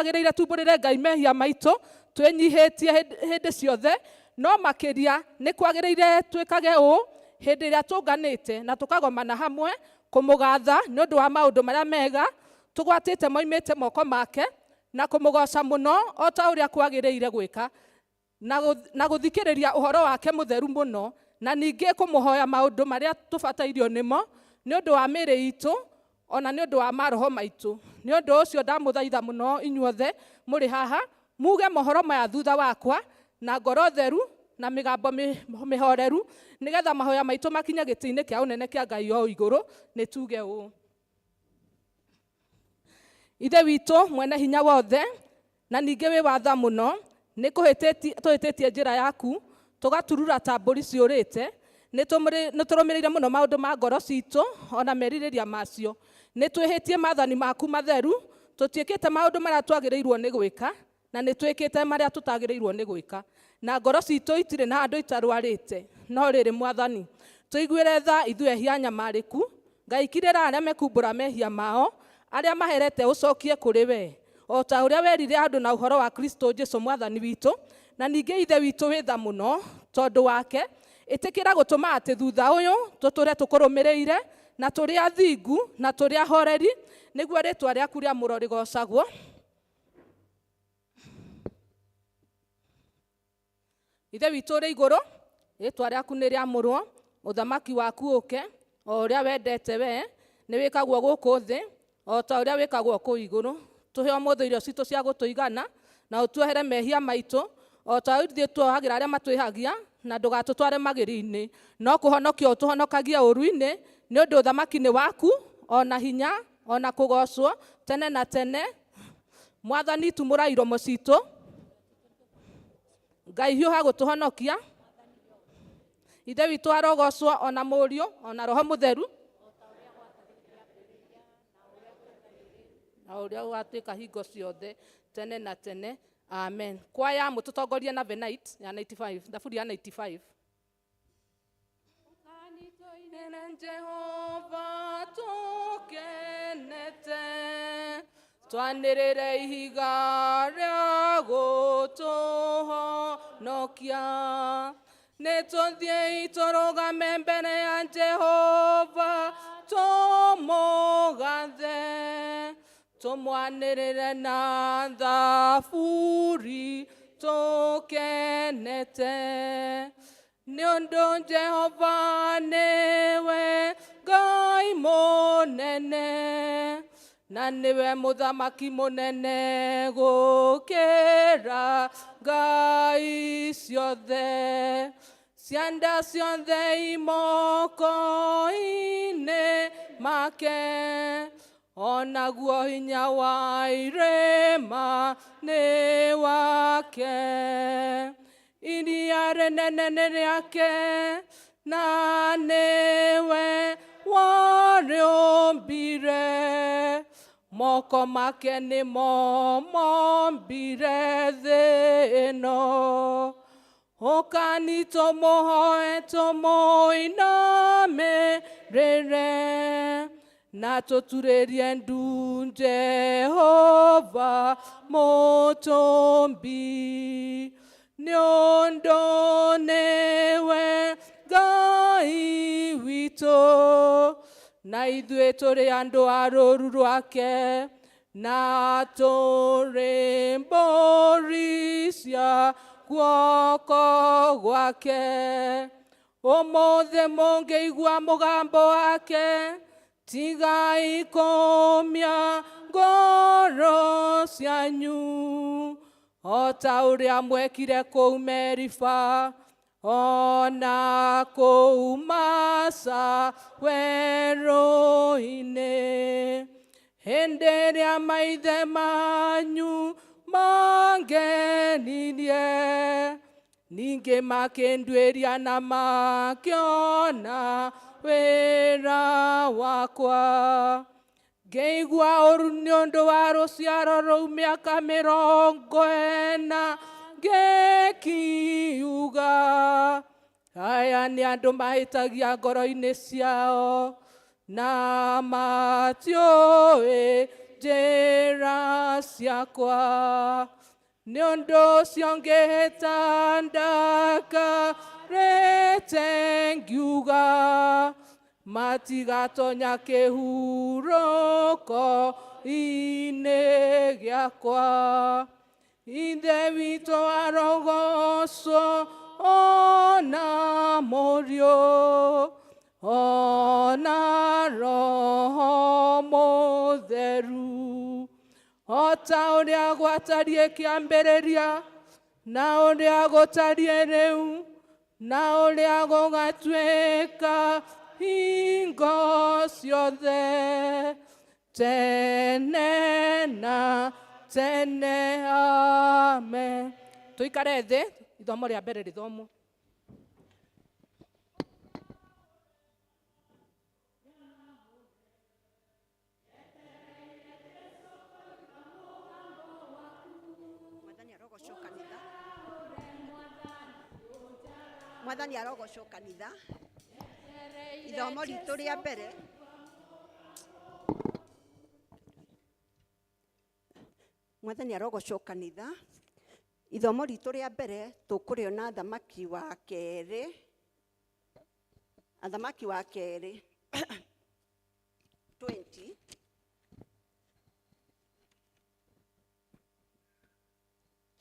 Kwagĩrĩire tumbũrĩre Ngai mehia maitũ twĩnyihĩtie hĩndĩ ciothe, no makĩria nĩ kwagĩrĩire twĩkage ũũ hĩndĩ ĩrĩa tũnganĩte na tũkagomana hamwe kũmũgatha nĩ ũndũ wa maũndũ marĩa mega tũgwatĩte moimĩte moko make, na kũmũgooca mũno o ta ũrĩa kwagĩrĩire gwĩka, na gũthikĩrĩria ũhoro wake mũtheru mũno, na ningĩ kũmũhoya maũndũ marĩa tũbatairio nĩmo nĩ ũndũ wa mĩĩrĩ itũ, o na nĩ ũndũ wa maroho maitũ. Nĩ ũndũ ũcio ndamũthaitha mũno inyuothe mũrĩ haha, muuge mohoro maya thutha wakwa na ngoro theru na mĩgambo mĩhoreru, nĩgetha mahoya maitũ makinye gĩtĩ-inĩ kĩa ũnene kĩa Ngai o igũrũ. Nĩ tuge ũũ. Ithe witũ mwene hinya wothe, na ningĩ wĩ wa tha mũno, nĩ tũhĩtĩtie njĩra yaku, tũgaturura ta mbũri ciũrĩte, nĩ tũrũmĩrĩire mũno maũndũ ma ngoro citũ, o na merirĩria macio. Nĩ twĩhĩtie maathani maku matheru, tũtiĩkĩte maũndũ marĩa twagĩrĩirwo nĩ gwĩka, na nĩ twĩkĩte marĩa tũtagĩrĩirwo nĩ gwĩka, na ngoro citũ itirĩ na handũ itarwarĩte. No rĩrĩ, Mwathani, tũiguĩre tha ithuĩ ehia anyamarĩku. Ngai, kirĩra arĩa mekumbũra mehia mao, arĩa maherete ũcokie kũrĩ wee, o ta ũrĩa werire andũ na ũhoro wa Kristo Jesu Mwathani witũ. Na ningĩ Ithe witũ wĩ tha mũno, tondũ wake, ĩtĩkĩra gũtũma atĩ thutha ũyũ tũtũre tũkũrũmĩrĩire, na tũrĩ athingu, na tũrĩ ahoreri, nĩguo rĩĩtwa rĩaku rĩamũro rĩgoocagwo. Ithe witũ ũrĩ igũrũ, rĩtwa rĩaku nĩ rĩamũrwo, ũthamaki waku ũke, o ũrĩa wendete wee, nĩ wĩkagwo gũkũ thĩ, o ta ũrĩa wĩkagwo kũu igũrũ. Tũhe ũmũthĩ irio citũ cia gũtũigana, na ũtuohere mehia maitũ, o ta ũrĩa ithuĩ tuohagĩra arĩa matwĩhagia, na ndũgatũtware magerio-inĩ, no kũhonokia ũtũhonokagie ũũru-inĩ, nĩ ũndũ ũthamaki nĩ waku, o na hinya, o na kũgoocwo, tene na tene. Mwathani, tumũra iromo citũ. Ngai hiũha gũtũhonokia. Ithe witũ arogocwo, o na Mũriũ, o na Roho Mũtheru, na ũrĩa ũgatuĩka hingo ciothe tene na tene. Amen. Kwaya, mũtũtongorie na Venite ya 95, thaburi ya 95. Tũinĩre Jehova tũkenete, twanĩrĩre ihiga rĩa gũtũhonokia. Nĩ tũthiĩi tũrũgame mbere ya Jehova tũmũgathe, tũmwanĩrĩre na thaburi tũkenete. Nĩ ũndũ Jehova nĩwe Ngai mũnene, na nĩwe mũthamaki mũnene gũkĩra ngai ciothe. Cianda ciothe imoko-inĩ make, o naguo hinya wa irĩma nĩ wake. Iria rĩnene nĩ rĩake, na nĩwe warĩũmbire. Moko make nĩmo mombire thĩ ĩno. Ũkani tũmũhoe tũmũinamĩrĩre, na tũturĩrie ndu Jehova mũtũmbi. Nĩ ũndũ nĩwe Ngai witũ, na ithuĩ tũrĩ andũ a rũũru rwake, na tũrĩ mbũri cia guoko gwake. Ũmũthĩ mũngĩigua mũgambo wake, tigai kũũmia ngoro cianyu, o ta ũrĩa mwekire kũu Meriba, o na kũu Masa werũ-inĩ, hĩndĩ ĩrĩa maithe manyu mangenirie. Ningĩ makĩnduĩria na makĩona wĩra wakwa. Ngĩigua ũru nĩ ũndũ wa rũciaro rũu mĩaka mĩrongo ĩna, ngĩkiuga, aya nĩ andũ mahĩtagia ngoro-inĩ ciao, na matiũĩ Njĩra ciakwa nĩ ũndũ ũcio ngĩhĩta ndakarĩte ngiuga matigatonya kĩhurũko-inĩ gĩakwa. Ithe witũ arogocwo ona Mũriũ ona Roho Mũtheru, o ta ũrĩa gwatariĩ kĩambĩrĩria na ũrĩa gũtariĩ rĩu na ũrĩa gũgatuĩka hingo ciothe tene na tene. Amen. Tũikare thĩ, ithomo rĩa mbere rĩthomwo. Mwathani arogocwo kanitha. Mwathani arogocwo kanitha. Ithomo ritũ rĩa mbere Mwathani arogocwo kanitha. Ithomo ritũ rĩa mbere tũkũrĩona Athamaki wa kerĩ, Athamaki wa kerĩ 20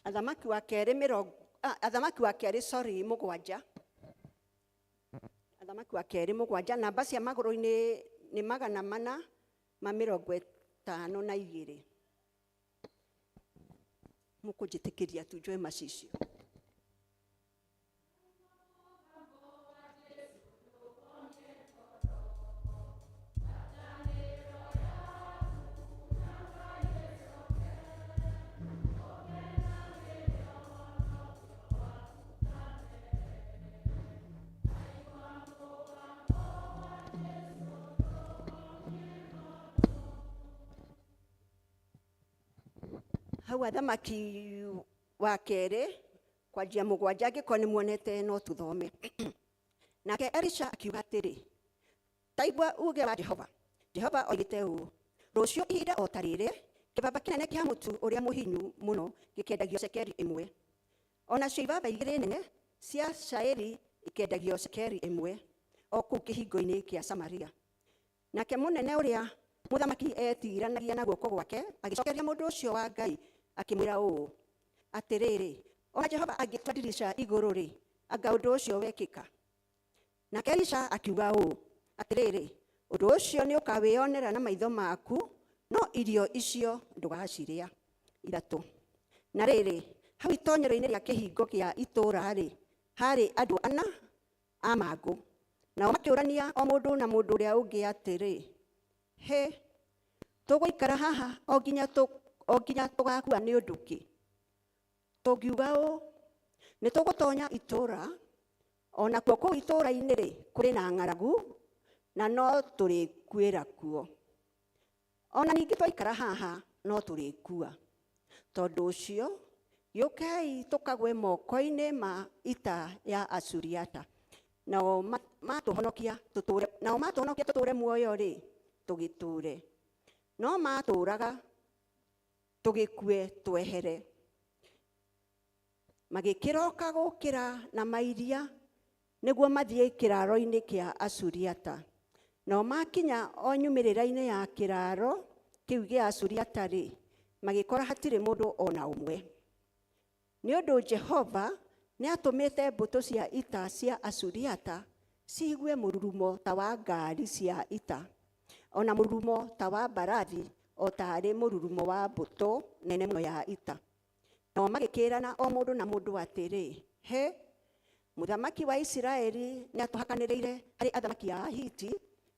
Athamaki wa kerĩ mĩrongo Athamaki wa kerĩ, sorry, 7. Athamaki wa kerĩ 7, namba cia magũrũ-inĩ nĩ 452. Mũkũnjĩtĩkĩria tu njoe macicio. Hau Athamaki wa kerĩ kwanjia 7, angĩkorwo nĩ muonete no tũthome. Nake Elisha akiuga atĩrĩ, ta igua uuge wa Jehova. Jehova oigĩte ũũ, rũciũ ihinda o ta rĩrĩ, kĩbaba kĩnene kĩa mũtu ũrĩa mũhinyu mũno gĩkĩendagio cekeri 1, onacio ibaba 2 nene cia cairi ikĩendagio cekeri 1, o kũu kĩhingo-inĩ kĩa Samaria. Nake mũnene ũrĩa mũthamaki etiranagia na guoko gwake agĩcokeria mũndũ ũcio wa Ngai akĩmwĩra ũũ, atĩrĩrĩ, ona Jehova angĩtua ndirica igũrũ-rĩ, anga ũndũ ũcio wekĩka? Nake Elisha akiuga ũũ, atĩrĩrĩ, ũndũ ũcio nĩũkawĩonera na maitho maku, no irio icio ndũgacirĩa. 3. Na rĩrĩ, hau itonyero-inĩ rĩa kĩhingo kĩa itũũra-rĩ, harĩ andũ 4 a mangũ. Nao makĩũrania o mũndũ na mũndũ ũrĩa ũngĩ atĩrĩ, hĩ, tũgũikara haha o nginya tũgakua nĩ ũndũ kĩ? Tũngiuga ũũ, nĩ tũgũtonya itũũra, ona kuo kũu itũũra-inĩ-rĩ, kũrĩ na ng'aragu, na no tũrĩkuĩra kuo. Ona ningĩ twaikara haha no tũrĩkua. Tondũ ũcio, gĩũkei tũkagwe moko-inĩ ma ita ya Asuriata. Nao matũhonokia tũtũũre muoyo-rĩ, tũgĩtũũre. No matũũraga tũgĩkue twehere. Magĩkĩroka gũkĩra na mairia nĩguo mathiĩ kĩraro-inĩ kĩa Asuriata. Nao makinya o nyumĩrĩra-inĩ ya kĩraro kĩu gĩa Asuriata-rĩ, magĩkora hatirĩ mũndũ ona ũmwe. Nĩ ũndũ Jehova nĩatũmĩte mbũtũ cia ita cia Asuriata ciigue mũrurumo ta wa ngaari cia ita, ona mũrurumo ta wa mbarathi, o taarĩ mũrurumo wa mbũtũ nene mũno ya ita. Nao magĩkĩĩrana o mũndũ na mũndũ atĩrĩ, he, mũthamaki wa Isiraeli nĩatũhakanĩrĩire harĩ athamaki a Ahiti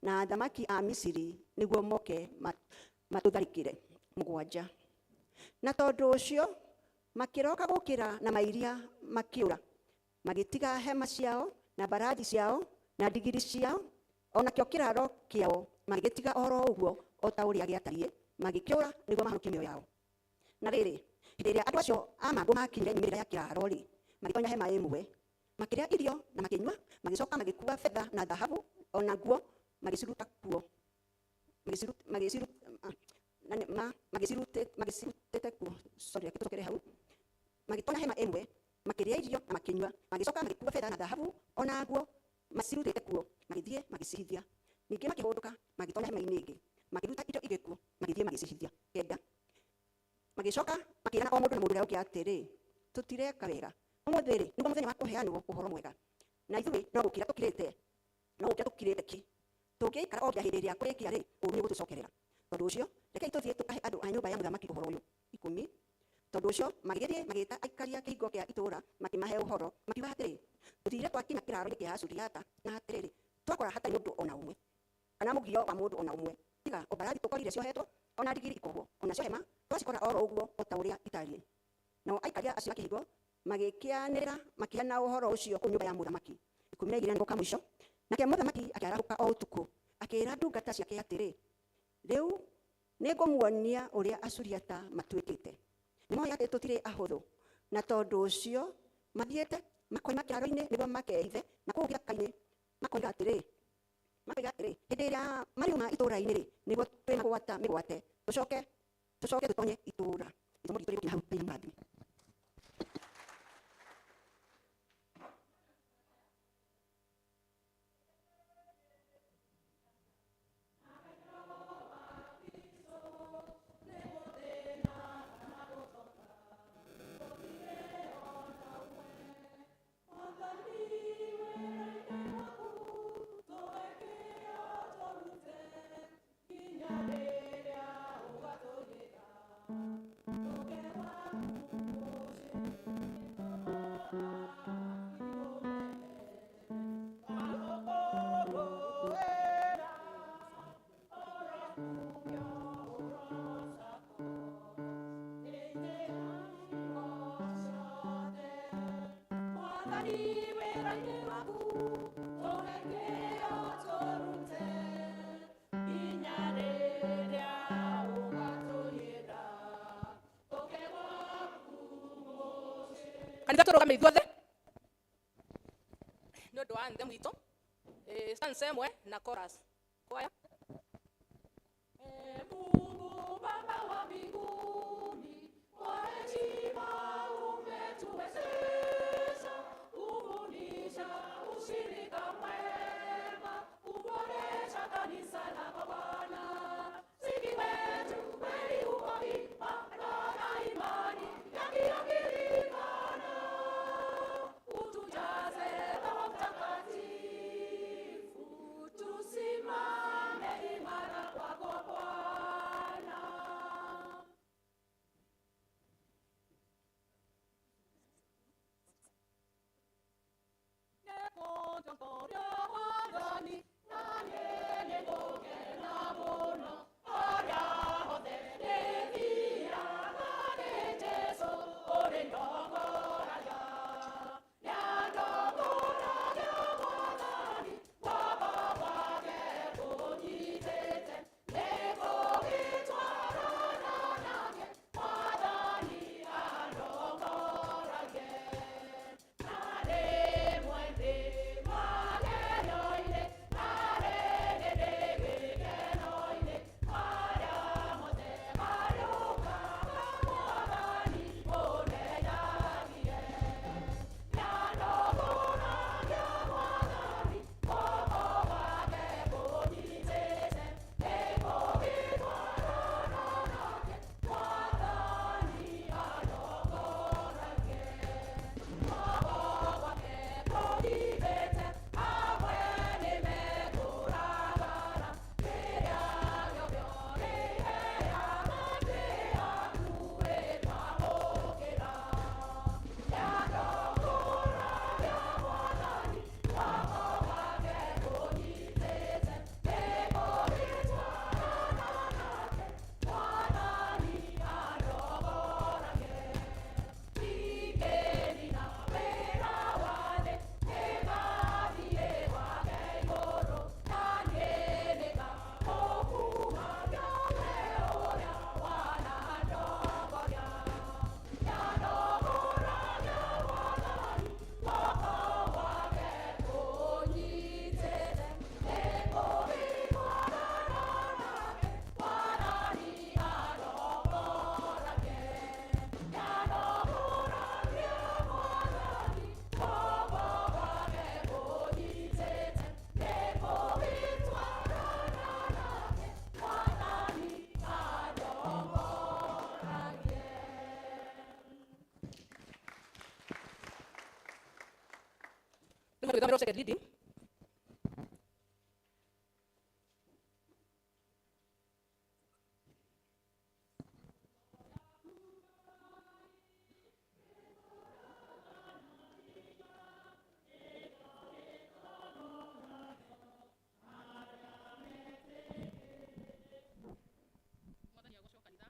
na athamaki a Misiri nĩguo moke matũtharĩkĩre. 7. Na tondũ ũcio makĩroka gũkĩra na mairia makĩũra, magĩtiga hema ciao na mbarathi ciao na ndigiri ciao, onakĩo kĩraro kĩao magĩgĩtiga oro ũguo o ta ũrĩa gĩatariĩ, magĩkĩũra nĩguo mahonokie mĩoyo yao. Na rĩrĩ, hĩndĩ ĩrĩa andũ acio a mangũ makinyire nyumĩrĩra ya kĩraro-rĩ, magĩtonya hema ĩmwe, makĩrĩa irio na makĩnyua, magĩcoka magĩkuua betha na thahabu ona nguo, magĩciruta kuo. Na magĩcirutĩte kuo, sorry, reke tũcokere hau. Magĩtoonya hema ĩmwe, makĩrĩa irio na makĩnyua, magĩcoka magĩkuua betha na thahabu o na nguo macirutĩte kuo, magĩthiĩ magĩcihithia. Ningĩ makĩhũndũka, magĩtoonya hema-inĩ ĩngĩ, makĩruta indo ingĩ kuo, magĩthiĩ magĩcihithia. 9. Magĩcoka makĩĩrana o mũndũ na mũndũ ũrĩa ũngĩ atĩrĩ, tũtireka wega. Ũmũthĩ-rĩ, nĩguo mũthenya wa kũheanwo ũhoro mwega, na ithuĩ no gũkira tũkirĩte, no gũkira tũkirĩte ki. Tũngĩikara o nginya hĩndĩ ĩrĩa kũrĩkĩa-rĩ, ũũru nĩũgũtũcokerera. Tondũ ũcio, rekei tũthiĩ tũkahe andũ a nyũmba ya mũthamaki ũhoro ũyũ. 10. Tondũ ũcio magĩgĩthiĩ magĩĩta aikaria kĩhingo kĩa itũũra, makĩmahe ũhoro, makiuga atĩrĩ, tũthiire twakinya kĩraaro-inĩ kĩa Asuriata, na atĩrĩrĩ, twakora hatarĩ mũndũ o na ũmwe, kana mũgio wa mũndũ o na ũmwe, tiga o mbarathi tũkorire ciohetwo, o na ndigiri ikohwo, o nacio hema twacikora o ro ũguo o ta ũrĩa itariĩ. Nao aikaria acio a kĩhingo magĩkĩanĩrĩra makĩheana ũhoro ũcio kũu nyũmba ya mũthamaki. 12 na nĩko ka mũico. Nake mũthamaki akĩarahũka o ũtukũ, akĩĩra ndungata ciake atĩrĩ, rĩu nĩngũmuonia ũrĩa Asuriata matuĩkĩte. Nĩmoĩ atĩ tũtirĩ ahũthũ, na tondũ ũcio mathiĩte makoima kĩraaro-inĩ nĩguo makehithe na kũu gĩthaka-inĩ, makoiga atĩrĩ, hĩndĩ ĩrĩa mariuma itũũra-inĩ-rĩ, nĩguo twĩmagwata mĩgwate, tũcoke tũtonye itũũra. Ithomo ritũ rĩgũkinya hau. Ngai amũrathime. Kanitha tũrũgame ithuothe nĩ ũndũ wa anthem witũ, stanza ĩmwe na chorus. Kwaya. Mungu Baba wa mbinguni, kwa heshima umetuwezesha kufundisha ushirika mwema, kuboresha kanisa lako Bwana. Msingi wetu kweli uko imara na imani ya Kianglikana, utujaze Roho Mtakatifu, tusimame imara kwako Bwana. Tũgĩthomerwo second reading. Mwathani agocwo kanitha.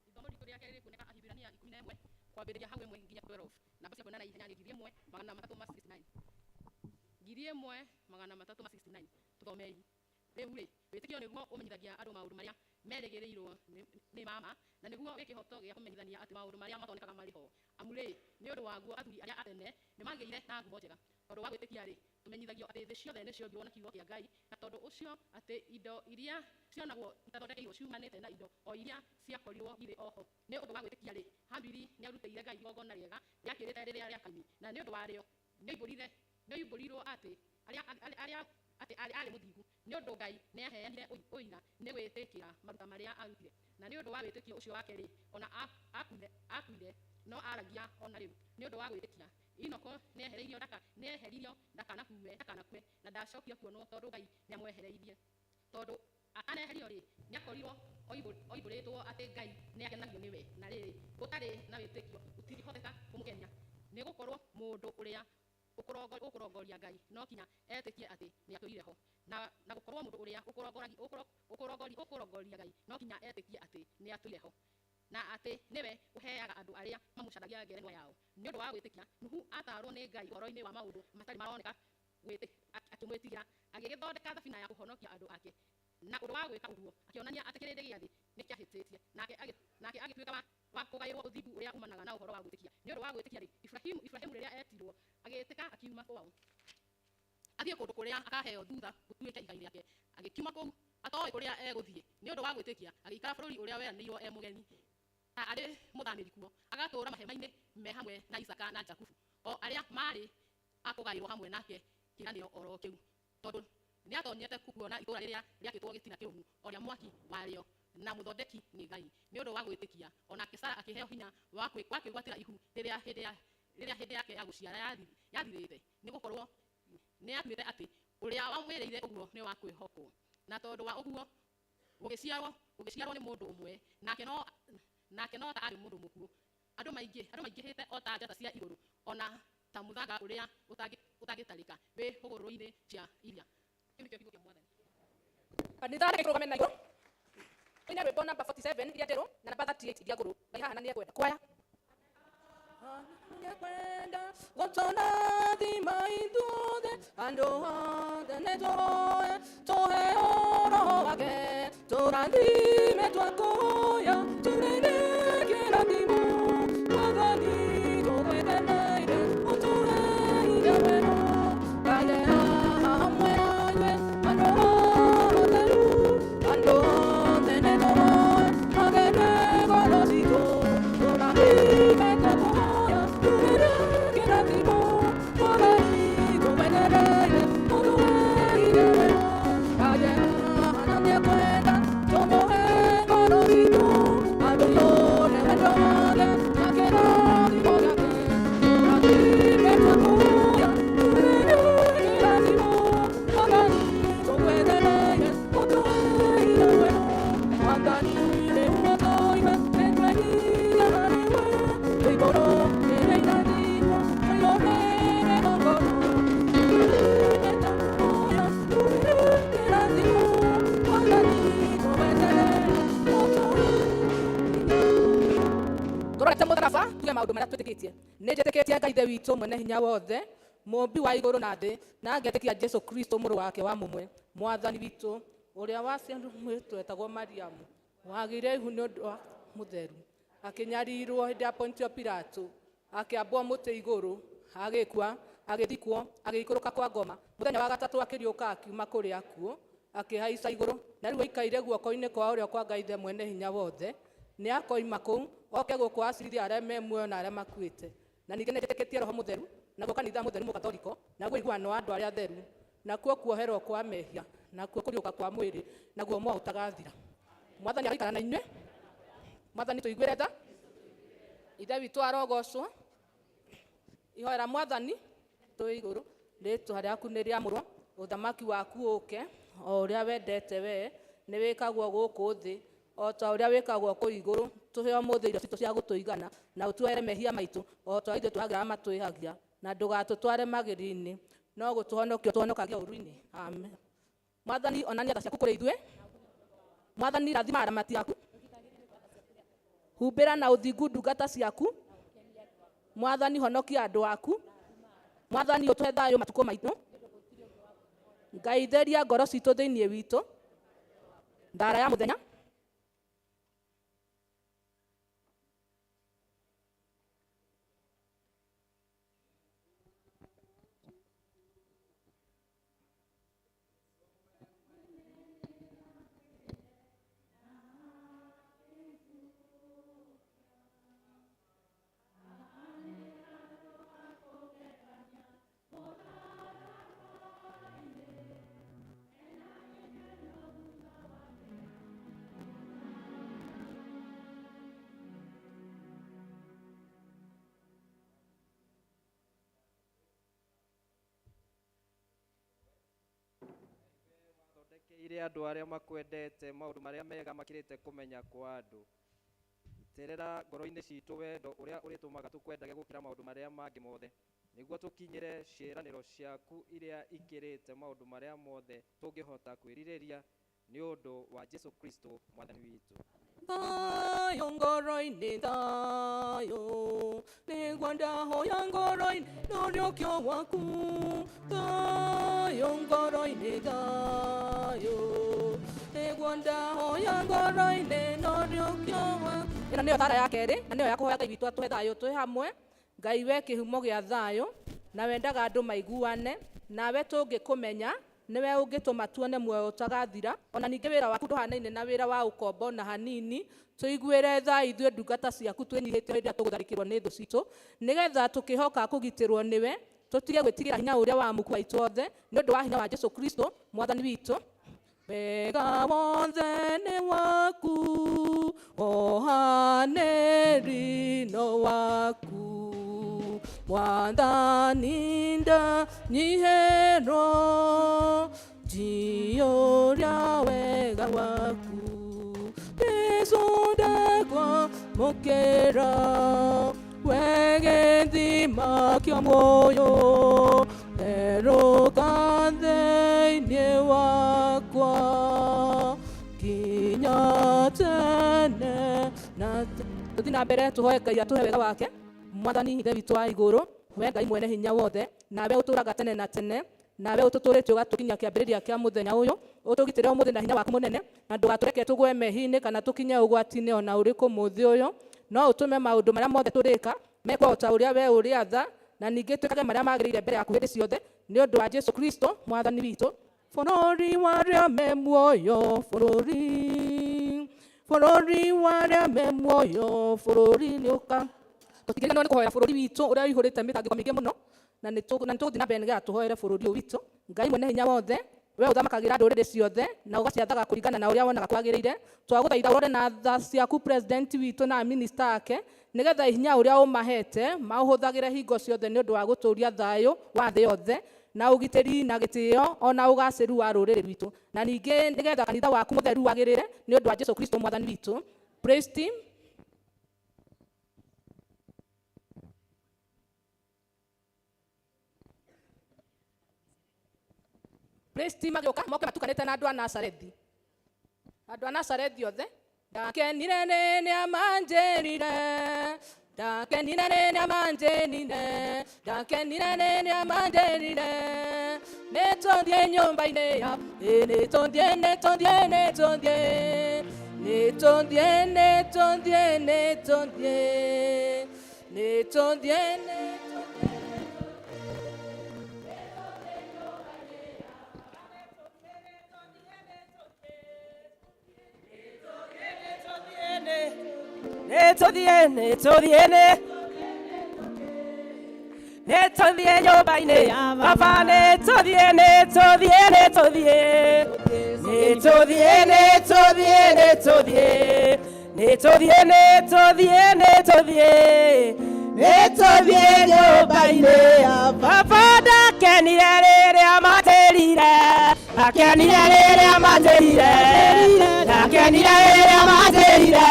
Ithomo ritũ rĩa kerĩ rĩkuoneka Ahibirania 11 kwambĩrĩria hau 1 nginya 12. Namba cia kuona na ihenya nĩ 1369. 1369. Tũthomei. Rĩu rĩ, wĩtĩkio nĩguo ũmenyithagia andũ maũndũ marĩa merĩgĩrĩirwo nĩ ma ma, na nĩguo wĩ kĩhooto gĩa kũmenyithania atĩ maũndũ marĩa matonekaga marĩ ho. Amu rĩ, nĩ ũndũ waguo athuri arĩa a tene nĩmagĩire na ngumo njega. Tondũ wa gwĩtĩkia-rĩ, tũmenyithagio atĩ thĩ ciothe nĩciombirwo na kiugo kĩa Ngai, na tondũ ũcio atĩ indo iria cionagwo itathondekeirwo ciumanĩte na indo o iria ciakorirwo irĩ o ho. Nĩ ũndũ wa gwĩtĩkia-rĩ, Habili nĩarutĩire Ngai igongona rĩega rĩakĩrĩte rĩrĩa rĩa Kaini, na nĩ ũndũ warĩo nĩoimbũrirwo atĩ aarĩ mũthingu, nĩ ũndũ Ngai nĩaheanire ũira nĩ gwĩtĩkĩra maruta marĩa aarutire. Na nĩ ũndũ wa wĩtĩkio ũcio wake-rĩ, o na aakuire, no aaragia o na rĩu. Nĩ ũndũ wa gwĩtĩkia, Enoko nĩeheririo ndakanakue, na ndacookire kuonwo tondũ Ngai nĩamwehereirie. Tondũ ataneherio-rĩ, nĩakorirwo oimbũrĩtwo atĩ Ngai nĩakenagio nĩwe. Na rĩrĩ, gũtarĩ na wĩtĩkio gũtingĩhoteka kũmũkenia, nĩgũkorwo mũndũ ũrĩa ũkũrongoria Ngai no kinya etĩkie atĩ nĩatũire ho, na gũkorwo mũndũ ũrĩa ũkũrongoria Ngai no kinya etĩkie atĩ nĩatũire ho, na atĩ nĩwe ũheaga andũ arĩa mamũcaragia ngerenwa yao. Nĩ ũndũ wa gwĩtĩkia, Nuhu aataarwo nĩ Ngai ũhoro-inĩ wa maũndũ matarĩ maroneka akĩmwĩtigĩra, agĩgĩthondeka thabina ya kũhonokia andũ ake. Na ũndũ wa gwĩka ũguo akĩonania atĩ kĩrĩndĩ gĩa thĩ nĩkĩahĩtĩtie, nake agĩtuĩka wa kũgaĩrwo ũthingu ũrĩa uumanaga na ũhoro wa gwĩtĩkia. Nĩ ũndũ wa gwĩtĩkia-rĩ, Iburahĩmu rĩrĩa eetirwo, agĩĩtĩka akiuma kwao athiĩ kũndũ kũrĩa akaheo thutha gũtuĩke igai rĩake, agĩkiuma kũu atooĩ kũrĩa egũthiĩ. Nĩ ũndũ wa gwĩtĩkia agĩikara bũrũri ũrĩa weranĩirwo e mũgeni, ta arĩ mũthamĩri kuo, agatũũra mahema-inĩ me hamwe na Isaaka na Jakubu, o arĩa maarĩ a kũgaĩrwo hamwe nake kĩĩranĩro o ro kĩu, tondũ nĩatoonyete kuona itũũra rĩrĩa rĩakĩtwo gĩtina kĩrũmu, o rĩa mwaki warĩo na mũthondeki nĩ Ngai. Nĩ ũndũ wa gwĩtĩkia o nake Sara akĩheo hinya wa kwĩgwatĩra ihu rĩrĩa hĩndĩ yake ya gũciara yathirĩte, nĩgũkorwo nĩatuĩte atĩ ũrĩa wamwĩrĩire ũguo nĩ wa kwĩhokwo. Na tondũ wa ũguo gũgĩciarwo nĩ mũndũ ũmwe, nake no ta arĩ mũndũ mũkuũ, andũ maingĩhĩte o ta njata cia igũrũ, o na ta mũthanga ũrĩa ũtangĩtarĩka wĩ hũgũrũrũ-inĩ cia iria. Kĩu nĩkĩo kiugo kĩa Mwathani. Kanitha reke tũrũgame na igũrũ. Tũine rwĩmbo namba 47 iria njerũ na namba 38 iria ngũrũ. Ngai haha na nĩekwenda. Kwaya. Nĩekwenda gũtũrathima ithuothe, andũ othe nĩtũhoe, tũheo Roho wake, tũrathime twakũhoya, tũrĩrĩ kĩrathimo, Mwathani tũgwetereire, ũtũhe hinya werũ, Ngai haha hamwe naithuĩ, andũ atheru, andũ othe nĩtũhoe, magene ngoro citũ, tũrathime twakũhoya, tũrĩrĩ kĩrathimo, Mwathani tũgwetereire, ũtũhe hinya werũ, Ngai haha na nĩekwenda, tũmũhe ngoro citũ, atũiyũre wendo wake, na kĩrathimo gĩake, tũrathime twakũhoya, tũrĩrĩ kĩrathimo, Mwathani tũgwetereire, ũtũhe hinya werũ, Mwathani rĩu tũime, nĩtwehia harĩ we, igũrũ rĩrĩ irathimo, tũiyũrĩre ngoro, tũrathime twakũhoya, tũrĩrĩ kĩrathimo, Mwathani tũgwetereire, ũtũhe Tũrorete mũtharaba tuge maũndũ marĩa twĩtĩkĩtie. Nĩ njĩtĩkĩtie Ngai Ithe witũ mwene hinya wothe, mũũmbi wa igũrũ na thĩ, na ngetĩkia Jesũ Kristo mũrũ wake wa mũmwe, Mwathani witũ, ũrĩa waciarirwo mwĩrĩ wetagwo Mariamu, wagĩire ihu nĩ ũndũ wa mũtheru, akĩnyarirwo hĩndĩ ya Pontio Pilato, akĩambwo mũtĩ igũrũ, agĩkua, agĩthikwo, agĩikũrũka kwa ngoma. Mũthenya wa gatatũ akĩriũka akiuma kũrĩ akuũ, akĩhaica igũrũ, na rĩu aikaire guoko-inĩ kwa ũrĩo kwa Ngai Ithe mwene hinya wothe. Nĩakoima kũu oke gũkũ acirithie arĩa me muoyo na arĩa makuĩte. Na ningĩ nĩnjĩtĩkĩtie Roho Mũtheru, naguo kanitha mũtheru mũkatholiko, naguo ũiguano wa andũ arĩa atheru, nakuo kuoherwo kwa mehia, nakuo kũriũka kwa mwĩrĩ, naguo muoyo ũtagathira. Mwathani aroikara na inyuĩ. Mwathani tũiguĩre tha. Ithe witũ arogocwo. Ihoera Mwathani twĩ igũrũ. Rĩtwa rĩaku nĩ rĩamũrwo, ũthamaki waku ũke, o ũrĩa wendete wee nĩ wĩkagwo gũkũ thĩ o ta ũrĩa wĩkagwo kũu igũrũ. Tũhe ũmũthĩ irio citũ cia gũtũigana, na ũtuohere mehia maitũ o ta ũrĩa ithuĩ tuohagĩra arĩa matwĩhagia, na ndũgatũtware magerio-inĩ, no gũtũhonokia ũtũhonokagia ũũru-inĩ. Amen. Mwathani, onania tha ciaku kũrĩ ithuĩ. Mwathani, rathima aramati aku. Humbĩra na ũthingu ndungata ciaku. Mwathani, honokia andũ aku. Mwathani, ũtũhe thayũ matukũ maitũ. Ngai, theria ngoro citũ thĩinĩ witũ. Thara ya mũthenya. Wathondekeire andũ arĩa makwendete maũndũ marĩa mega makĩrĩte kũmenya kwa andũ. Itĩrĩra ngoro-inĩ citũ wendo ũrĩa ũrĩtũmaga tũkwendage gũkĩra maũndũ marĩa mangĩ mothe, nĩguo tũkinyĩre ciĩranĩro ciaku iria ikĩrĩte maũndũ marĩa mothe tũngĩhota kwĩrirĩria, nĩ ũndũ wa Jesu Kristo Mwathani witũ. Thayũ ngoro-inĩ, thayũ nĩguo ndahoya ngoro-inĩ nũriũkio waku. Thayũ ngoro-inĩ, thayũ nĩguo ndahoya ngoro-inĩ nũriũkio waku. Ĩno nĩyo thara ya kerĩ, na nĩyo ya kũhoya Ngai witũ atũhe thayũ twĩ hamwe. Ngai, we kĩhumo gĩa thayũ, na wendaga andũ maiguane, nawe tũngĩkũmenya nĩwe ũngĩtũma tuone muoyo ũtagathira. Ona ningĩ wĩra waku ndũhanaine na wĩra wa ũkombo na hanini. Tũiguĩre tha ithuĩ ndungata ciaku twĩnyihĩtie hĩndĩ ĩrĩa tũgũtharĩkĩrwo nĩ thũ citũ, nĩgetha tũkĩhoka kũgitĩrwo nĩwe tũtige gwĩtigĩra hinya ũrĩa wa muku waitũ othe, nĩ ũndũ wa hinya wa Jesu Kristo Mwathani witũ. Wega wothe nĩ waku, ohanĩri no waku. Mwathani, ndanyihĩrwo njiyũria wega waku. Jesu, ndakwamũkĩra, we gĩthima kĩa muoyo, therũka thĩinĩ wakwa nginya tene na tũthiĩ na mbere tũhoe Ngai atũhe wega wake. Mwathani Ithe witũ wa igũrũ, we Ngai mwene hinya wothe, nawe ũtũũraga tene na tene, nawe ũtũtũrĩtie ũgatũkinyia kĩambĩrĩria kĩa mũthenya ũyũ, ũtũgitĩre ũmũthĩ na hinya waku mũnene, na ndũgatũreke tũgwe mehia-inĩ kana tũkinye ũgwati-inĩ ona ũrĩkũ mũthĩ ũyũ. No ũtũme maũndũ marĩa mothe tũrĩka mekwo o ta ũrĩa we ũrĩatha, na ningĩ twĩkage marĩa magĩrĩire mbere yaku hĩndĩ ciothe, nĩ ũndũ wa Jesu Kristo Mwathani witũ. Bũrũri wa arĩa me muoyo, bũrũri, bũrũri wa arĩa me muoyo, bũrũri nĩ ũka. Tũtingĩriganĩrwo nĩ kũhoera bũrũri witũ ũrĩa ũihũrĩte mĩtangĩko mĩingĩ mũno, na nĩ tũgũthiĩ na mbere nĩgetha tũhoere bũrũri ũyũ witũ. Ngai mwene hinya wothe, we ũthamakagĩra ndũrĩrĩ ciothe na ũgaciathaga kũringana na ũrĩa wonaga kwagĩrĩire, twagũthaitha ũrore na tha ciaku president witũ na minista ake, nĩgetha hinya ũrĩa ũmahete maũhũthagĩre hingo ciothe nĩ ũndũ wa gũtũũria thayũ wa thĩ yothe na ũgitĩri na gĩtĩo ona ũgacĩru wa rũrĩrĩ rwitũ, na ningĩ nĩgetha kanitha waku mũtheru wagĩrĩre, nĩ ũndũ wa Jesu Kristo Mwathani witũ. Praise team. Praise team magĩũka moke matukanĩte na andũ a Nazarethi, andũ a Nazarethi othe. Ndakenire rĩrĩa manjĩrire, ndakenire rĩrĩa manjĩrire, ndakenire rĩrĩa manjĩrire, nĩtũthiĩ nyũmba-inĩ ya, nĩtũthiĩ, nĩtũthiĩ, nĩtũthiĩ, nĩtũthiĩ, nĩtũthiĩ, nĩtũthiĩ, nĩtũthiĩ, nĩtũthiĩ. Nĩtũthiĩ, nĩtũthiĩ, nĩtũthiĩ nyũmba-inĩ ya baba, nĩtũthiĩ, nĩtũthiĩ, nĩtũthiĩ, nĩtũthiĩ, nĩtũthiĩ, nĩtũthiĩ, nĩtũthiĩ, nĩtũthiĩ, nĩtũthiĩ, Nĩtũthiĩ nyũmba-inĩ ya baba. Ndakenire rĩrĩa matĩrire, ndakenire rĩrĩa matĩrire, ndakenire rĩrĩa matĩrire.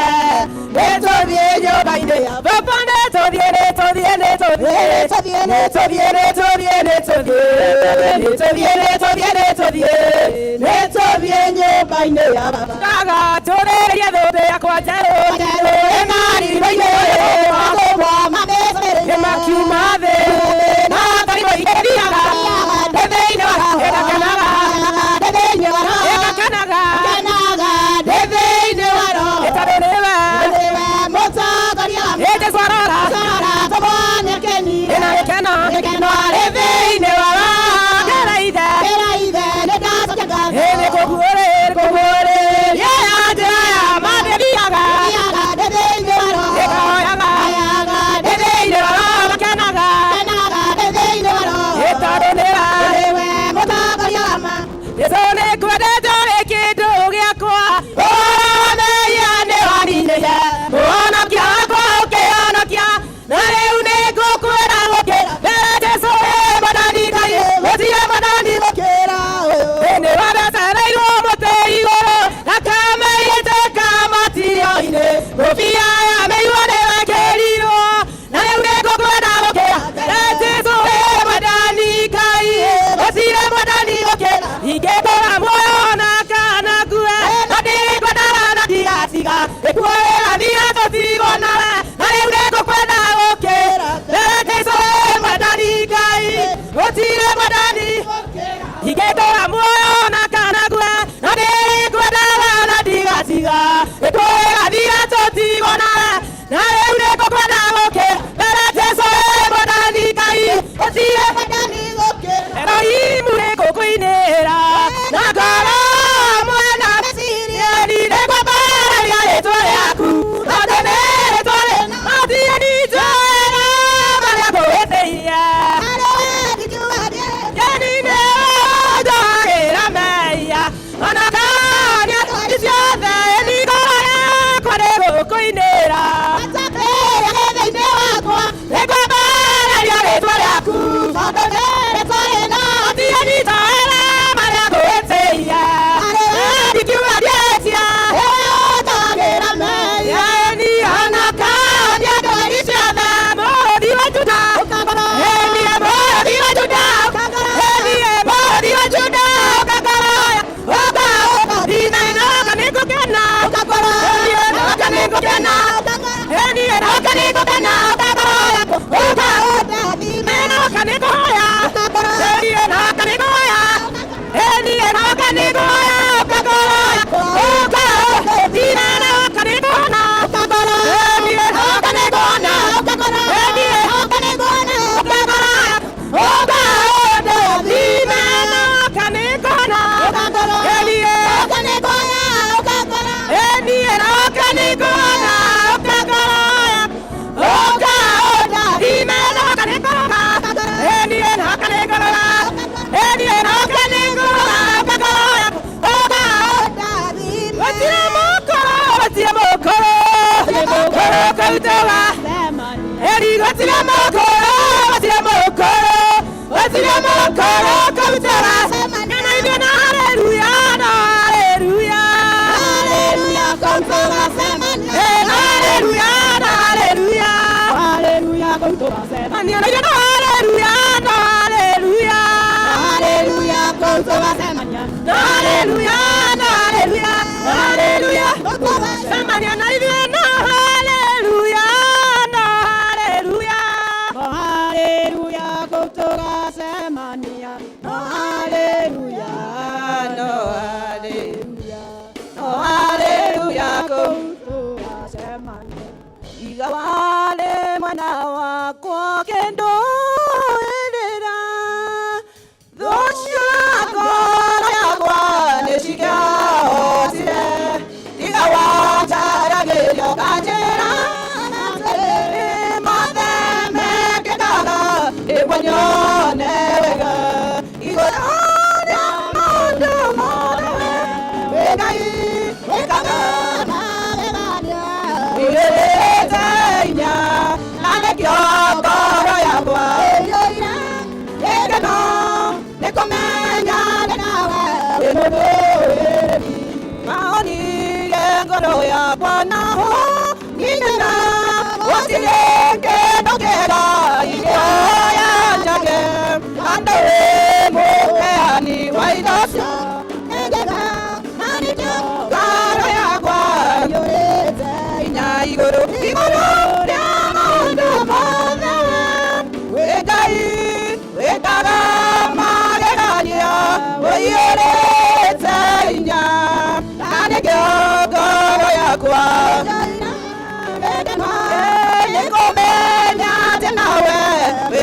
Nĩtũthiĩ nyũmba-inĩ ya baba. Nĩtũthiĩ, nĩtũthiĩ, nĩtũthiĩ, nĩtũthiĩ, nĩtũthiĩ, nĩtũthiĩ, nĩtũthiĩ, nĩtũthiĩ, nĩtũthiĩ, nĩtũthiĩ nyũmba-inĩ ya baba. Ndagatũrĩrie thũmbĩ yakwa njerũ ĩmarigũ-inĩ nĩmakiuma thĩ na karigũ ingĩthiaga ndĩ thĩinĩ wa ĩgakenaga, ĩgakenaga ndĩ thĩinĩ wa roho ĩtondũ nĩwe ĩ Jesũ arora ĩna gĩkeno arĩ thĩinĩ wa roho. Kĩra ithe ĩ nĩkũguũrĩria njĩra ya ma ndĩthiaga ĩkahoyaga ndĩ thĩinĩ wa roho makenaga ĩ tondũ nĩwe Jesũ nĩngwendete wĩ kĩndũ gĩakwa. Ũhoro wa mehia nĩwaninĩire, mũhonokia wakwa ũkĩhonokia, na rĩu nĩngũkwĩra gũkĩra mbere. Jesũ wĩ Mwathani Ngai, gũtirĩ mwathani gũkĩra ũyũ. Ĩ nĩwathecereirwo mũtĩ igũrũ, thakame ĩgĩitĩka matirio-inĩ, ngũbia ya mĩigua nĩwekĩrirwo, na rĩu nĩngũkwenda gũkĩra mbere. Jesũ wĩ Mwathani Ngai, gũtirĩ mwathani gũkĩra. Ingĩtũra muoyo ona kana ngue, no ndĩrĩkwendaga na ndigatiga ĩkuoĩra thira tũtigwo nawe, na rĩu nĩngũkwenda gũkĩra mbere. Jesũ wĩ Mwathani Ngai, gũtirĩ mwathani. Ingĩtũra muoyo ona kana ngue, no ndĩrĩkwendaga na ndigatiga ĩkuoĩra thira tũtigwo nawe, na rĩu nĩngũkwenda gũkĩra mbere. Jesũ wĩ Mwathani Ngai, gũtirĩ Erohimu nĩngũkũinĩra na ngoro mwena nĩngwambararia rĩtwa rĩaku tondũ nĩ rĩtwa rĩna matirĩ nitwĩra marĩa ngũhĩtĩirie. Keni nĩũnjohagĩra mehia ona kana nĩ ciothe, nĩ ngoro yakwa nĩgũkũinĩra nĩngwambararia rĩtwa rĩaku tondũ nĩ rĩtwa rĩna matirĩ nitwĩra marĩa ngũhĩtĩirie. Ndikiuga ndiĩtia Eni anakania ndwari ciothe, mũrũthi wa Juda. Eni mũrũthi wa Juda. Eni mũrũthi wa Juda. Ũkakora, ũka, ũka. Ina nĩngũkena. Eni enoka nĩngũkena. Eni enoka nĩngũkena. Ũkakora, ũka, ũka. Enoka nĩngũhoya. Eni enoka nĩngũhoya. Eni enoka nĩngũhoya. Ũkakora, ũka, ũka. Ina enoka nĩngũhona. Eni enoka nĩngũhona. Eni enoka nĩngũhona. Ũkakora, ũka, ũka. Ina enoka nĩngũhona. Eni enoka nĩngũhona. Eni enoka nĩngũhona. Ũkakora, ũka, ũka. Ina enoka nĩngũhona. Eni enoka nĩngũhona. Eni enoka nĩngũhona. Ũkakora, ũka, ũka. Gũtirĩ mũkũrũ, gũtirĩ mũkũrũ, mũkũrũ kautaga. Eri gũtirĩ mũkũrũ, gũtirĩ mũkũrũ, gũtirĩ mũkũrũ kautaga. Na ithuĩ na haleluya, na haleluya. Eh, na haleluya, na haleluya. Na ithuĩ na haleluya, na haleluya. Na haleluya, na haleluya, na haleluya. Semania na ithuĩ na haleluya, na haleluya. Iga wale mwana wakwa kendo erera thũ ngoro yakwa nĩcikĩahotire tiga wanjaragĩria ũkanjĩra atĩrĩrĩ mothe mekĩkaga nĩguo nyone wega igũrũ rĩa maũndũ mothe wĩ Ngai wĩkaga magegania wĩrĩte hinya na nĩkĩo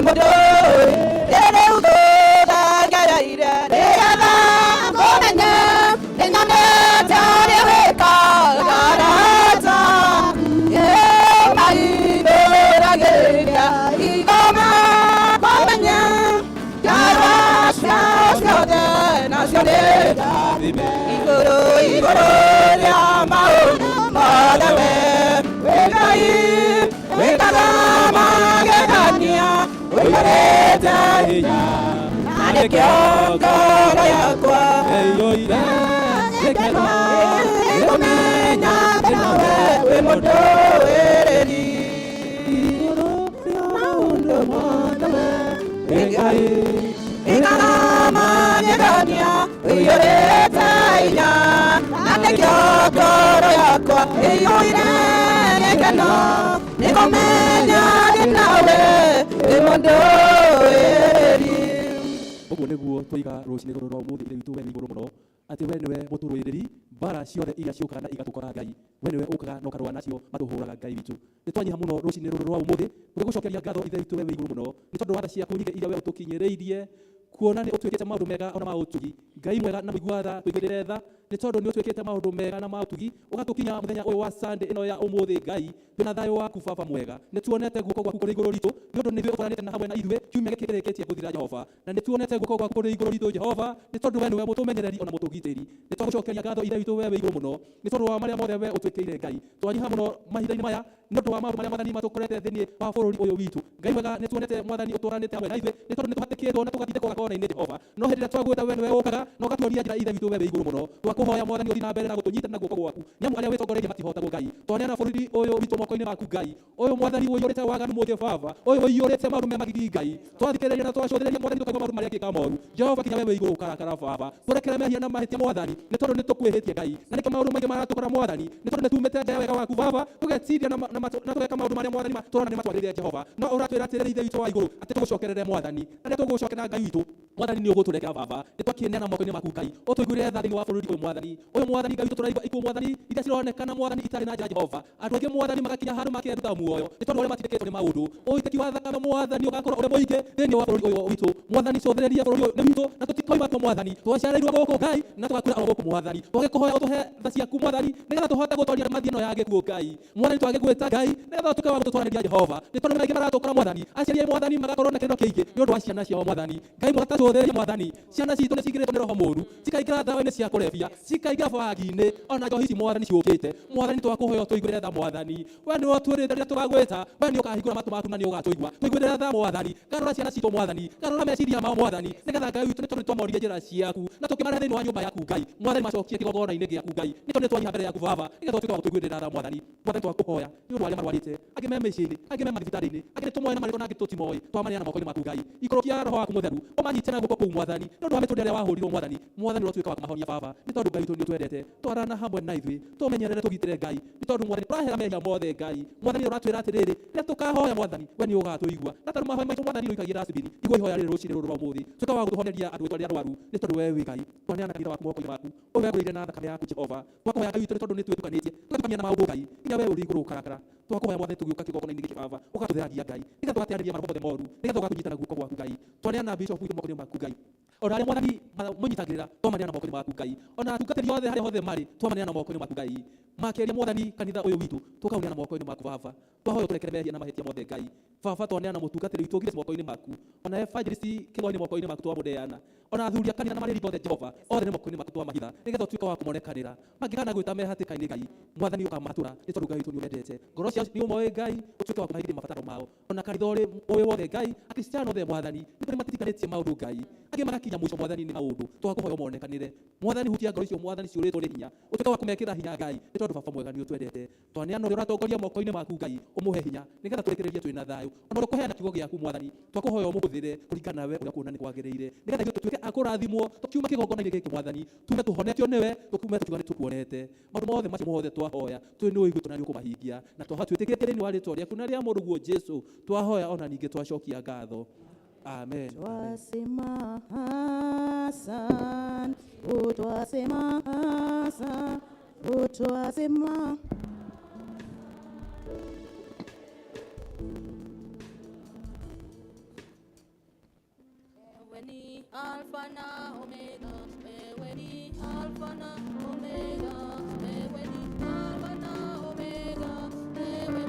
Mũndũ rĩu tũthengereire nĩgetha ngũmenye, nĩnyonete ũrĩa wĩkaga arata maihũragĩria igoma kũmenya njarwa ciao ciothe nacio nĩ ndathime igũrũ igũrũ rĩa maũndũ mothe we wĩ Ngai wĩkaga magegania ũiyũrĩte hinya na nĩkĩo ngoro yakwa ĩiyũire gĩkeno nĩkũmenya atĩ nawe wĩ mũndũĩrĩri igũrũ rĩa maũndũ mothe we wĩ Ngai wĩkaga magegania ũiyũrĩte hinya na nĩkĩo ngoro yakwa ĩiyũire gĩkeno nĩkũmenya atĩ nawe wĩ mũndũĩrĩri. Ũguo nĩguo twoiga rũcinĩ rũrũ rwa ũmũthĩ, Ithe witũ we wĩ igũrũ mũno, atĩ we nĩwe mũtũrũĩrĩri mbara ciothe iria ciũkaga na igatũkora Ngai, we nĩwe ũkaga na ũkarũa nacio matũhũraga Ngai witũ. Nĩ twanyiha mũno rũcinĩ rũrũ rwa ũmũthĩ tũgĩgũcokeria ngatho Ithe witũ we wĩ igũrũ mũno, nĩ tondũ wa tha ciaku nyingĩ iria we ũtũkinyĩrĩirie, kuona nĩ ũtwĩkĩte maũndũ mega ona ma ũtugi. Ngai mwega na mũigua tha, tũigĩrĩre tha, nĩ tondũ nĩ ũtwĩkĩte maũndũ mega na ma ũtugi, ũgatũkinya mũthenya ũyũ wa Sunday ĩno ya ũmũthĩ Ngai, twĩna thayũ waku Baba mwega. Nĩ tuonete guoko gwaku kũrĩ igũrũ ritũ, nĩ ũndũ nĩ ithuĩ ũtwaranĩte na hamwe na ithuĩ kiumia gĩkĩ kĩrĩkĩtie gũthira Jehova, na nĩ tuonete guoko gwaku kũrĩ igũrũ ritũ Jehova, nĩ tondũ we nĩwe mũtũmenyereri ona mũtũgitĩri. Nĩ twagũcokeria ngatho Ithe witũ we wĩ igũrũ mũno, nĩ tondũ wa marĩa mothe we ũtwĩkĩire Ngai. Twanyiha mũno mahinda-inĩ maya nĩ ũndũ wa maũndũ marĩa mwathani matũkorete thĩinĩ wa bũrũri ũyũ witũ. Ngai mwega, nĩ tuonete mwathani ũtwaranĩte hamwe na ithuĩ, nĩ tondũ nĩ tũhatĩkĩtwo na tũgatindĩkwo gakona-inĩ Jehova, no hĩndĩ ĩrĩa twagwĩta we nĩwe ũkaga na ũgatuonia njĩra Ithe witũ we wĩ igũrũ mũno. Twakũhoya mwathani ũthiĩ na mbere na gũtũnyita na guoko gwaku, nĩ amu arĩa wĩtongoreirie matihotagwo Ngai. Twaneana bũrũri ũyũ witũ moko-inĩ maku Ngai, ũyũ mwathani ũiyũrĩte waganu mũingĩ Baba, ũyũ ũiyũrĩte maũndũ me magigi Ngai. Twathikĩrĩria na twacũthĩrĩria mwathani tũkaigua maũndũ marĩa kĩka moru Jehova, kinya we wĩ igũrũ ũkarakara Baba. Tũrekere mehia na mahĩtia mwathani, nĩ tondũ nĩ tũkwĩhĩtie Ngai, na nĩkĩo maũndũ maingĩ maratũkora mwathani, nĩ tondũ nĩ tumĩte nja ya wega waku Baba, tũgetindia na tũgeka maũndũ marĩa mwathani tũrona nĩ matwagĩrĩire Jehova. No ũratwĩra atĩrĩrĩ Ithe witũ wa igũrũ, atĩ tũgũcokerere mwathani, na rĩrĩa tũgũcokerera Ngai witũ mwathani nĩ ũgũtũrekera Baba. Nĩ twakĩneana moko-inĩ maku Ngai, ũtũiguĩre tha thĩinĩ wa bũrũri ũyũ mwathani, ũyũ mwathani Ngai witũ tũraigua ikuũ mwathani iria cironekana mwathani itarĩ na njĩra Jehova. Andũ aingĩ mwathani magakinya handũ makeruta muoyo nĩ tondũ ũrĩa matindĩkĩtwo nĩ maũndũ. Ũitĩki wa thakame mwathani ũgakorwo ũrĩ mũingĩ thĩinĩ wa bũrũri ũyũ witũ mwathani. Cũthĩrĩria bũrũri ũyũ nĩ witũ na tũtikoima kuo mwathani, twaciarĩirwo gũkũ Ngai na tũgakuĩra o gũkũ mwathani. Twagĩkũhoya ũtũhe tha ciaku mwathani, nĩgetha tũhote gũtooria mĩthiĩ ĩno ya gĩkuũ Ngai. Mwathani twagĩgwĩta Ngai, nĩgetha ũtuĩke wa gũtũtwaranĩria Jehova, nĩ tondũ nĩ aingĩ maratũkora mwathani. Aciari mwathani magakorwo na kĩrĩro kĩingĩ nĩ ũndũ wa ciana ciao mwathani. Ngai mwega tacũthĩrĩria mwathani, ciana citũ nĩ cingĩrĩtwo nĩ roho mũũru, cikaingĩra ndawa-inĩ cia kũrebia, cikaingĩra bangi-inĩ, ona njohi ici mwathani ciũkĩte. Mwathani twakũhoya ũtũiguĩre tha mwathani, we nĩwe ũtwĩrĩte rĩrĩa tũgagwĩta, we nĩ ũkahingũra matũ maku na nĩ ũgatũigua. Tũiguĩre tha mwathani, garũra ciana citũ mwathani, garũra meciria mao mwathani, nĩgetha Ngai witũ nĩ tondũ nĩtwamonirie njĩra ciaku na tũkĩmarehe thĩinĩ wa nyũmba yaku Ngai. Mwathani macokie kĩgongona-inĩ gĩaku Ngai, nĩ tondũ nĩtwanyiha mbere yaku Baba, nĩgetha ũtuĩke wa gũtũiguĩrĩra tha mwathani. Mwathani twakũhoya nĩ ũndũ wa arĩa marwarĩte, angĩ me mĩciĩ-inĩ, angĩ me mathibitarĩ-inĩ, angĩ nĩ tũmoĩ na marĩtwa na angĩ tũtimoĩ, twamaneana moko-inĩ maku Ngai. Ikũrũkia roho waku mũtheru ũmanyite na guoko kũu mwathani, nĩ ũndũ wa mĩtũrĩre ĩrĩa wahũrirwo mwathani. Mwathani ũrotuĩka wa kũmahonia Baba, nĩ tondũ Ngai witũ nĩ ũtwendete. Twarana hamwe na ithuĩ, tũmenyerere tũgitĩre Ngai, nĩ tondũ mwathani ũrahera mehia mothe Ngai. Mwathani ũratwĩra atĩrĩrĩ, rĩrĩa tũkahoya mwathani, we nĩ ũgatũigua, na tondũ mahoya maitũ mwathani nĩ ũikagia dustbin. Igua ihoya rĩrĩ rũcinĩ rũrũ rwa ũmũthĩ, tuĩka wa gũtũhoneria andũ aitũ arĩa arwaru, nĩ tondũ we wĩ Ngai. Twaneana kanitha waku moko-inĩ maku, ũyũ wegũrĩire na thakame yaku Jehova. Twakũhoya Ngai witũ nĩ tondũ nĩ twĩtukanĩtie, tũgatukania na maũndũ Ngai, nginya we ũrĩ igũrũ ũkarakara. Twakũhoya mwathani tũgĩũka kĩgongona-inĩ gĩkĩ Baba, ũgatũtheragia Ngai, nĩgetha tũgateanĩria maroho mothe moru, nĩgetha ũgatũnyita na guoko gwaku Ngai. Twaneana bishop witũ moko-inĩ maku Ngai, ona arĩa mwathani mũnyitagĩrĩra twamaneana moko-inĩ maku Ngai, ona atungatĩri othe harĩa hothe marĩ twamaneana moko-inĩ maku Ngai. Makĩria mwathani kanitha ũyũ witũ tũkaũneana moko-inĩ maku Baba. Twahoya ũtũrekere mehia na mahĩtia mothe Ngai. Baba twaneana mũtungatĩri witũ Grace moko-inĩ maku, ona evangelist Kĩgoni moko-inĩ maku twamũneana, ona athuri a kanitha na marĩri mothe Jehova, othe nĩ moko-inĩ maku twamahitha, nĩgetha ũtuĩke wa kũmonekanĩra. Mangĩkana gwĩta me hatĩka-inĩ Ngai, mwathani ũkamatũra, nĩ tondũ Ngai witũ nĩ ũmendete. Ngoro ciao nĩ ũmoĩ Ngai, ũtuĩke wa kũmahingĩria mabataro mao. Ona kanitha ũrĩ ũyũ wothe Ngai, akristiano othe mwathani, nĩ tondũ matitiganĩtie maũndũ Ngai, angĩ magakinya mũico mwathani nĩ maũndũ. Twakũhoya ũmonekanĩre mwathani, hutia ngoro icio mwathani ciũrĩtwo nĩ hinya, ũtuĩke wa kũmekĩra hinya Ngai, nĩ tondũ Baba mwega nĩ ũtwendete. Twaneana ũrĩa ũratongoria moko-inĩ maku Ngai, ũmũhe hinya, nĩgetha tũrĩkĩrĩrie twĩna thayũ. Ona ũrĩa ũkũheana kiugo gĩaku mwathani, twakũhoya ũmũhũthĩre kũringana nawe ũrĩa ũkuona nĩ kwagĩrĩire, nĩgetha ithuĩ tũtuĩke a kũrathimwo tũkiuma kĩgongona-inĩ gĩkĩ mwathani, tume tũhonetio nĩwe, tũkume tũkiuga nĩ tũkuonete. Maũndũ mothe macio mothe twahoya twĩ nĩ ũiguĩtwo na nĩ ũkũmahingia, na twahoya twĩtĩkĩtie thĩinĩ wa rĩtwa rĩaku na rĩa mũrũguo Jesu, twahoya ona ningĩ twacokia ngatho. Amen. Twasema asante, oh, twasema asante, oh, twasema. Ni Alfa na Omega, wewe ni Alfa na Omega, wewe ni Alfa na Omega, wewe